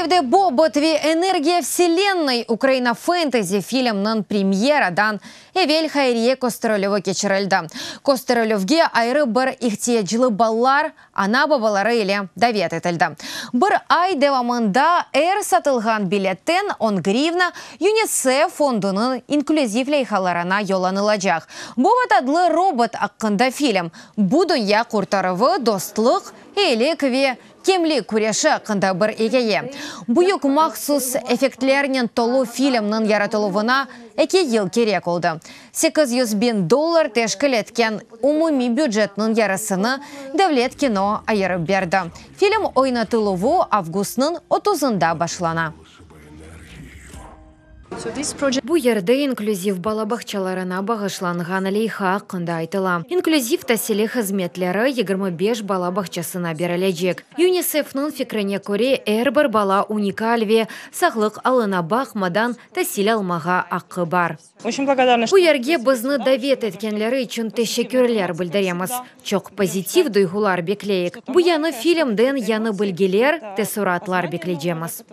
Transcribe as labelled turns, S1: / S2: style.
S1: Kyivde Bobot ve energiya vselennıy Ukraina fentezi filmniñ premyeradan evel hayriye kösterilüvi keçirildi. Kösterilüvge ayrı bir ihtiyaclı balalar ana-babaları ile davet etildi. Bir ay devamında er satılğan biletten on grivna YUNİSEF fondunıñ inklüziv leyhalarına yollanılacaq. Bobot adlı robot aqqında film, bu dünya qurtaruvı, dostluq, eyilik ve Kemlik küreşi aqqında bir ikâye. Büyük mahsus effektlernen tolu filmniñ yaratıluvına eki yıl kerek oldı. 800 biñ dollar teşkil etken umumiy bücetniñ yarısını Devlet kino ayırıp berdi. Film oynatıluvı avgustnıñ otuzında başlana.
S2: Bu yerde inklüziv bala bağçalarına bağışlanğan leyha aqqında aytıla. İnklüziv tasili hızmetleri 25 bala bağçasına berilecek. YUNİSEFniñ fikrine köre, er bir bala unikal ve sağlıq alına baqmadan tasil almağa aqqı bar. Bu yerge bizni davet etkenleri içün teşekkürler bildiremiz. Çoq pozitiv duyğular bekleyik. Bu yañı filmden yañı bilgiler, teessuratlar bekleycemiz.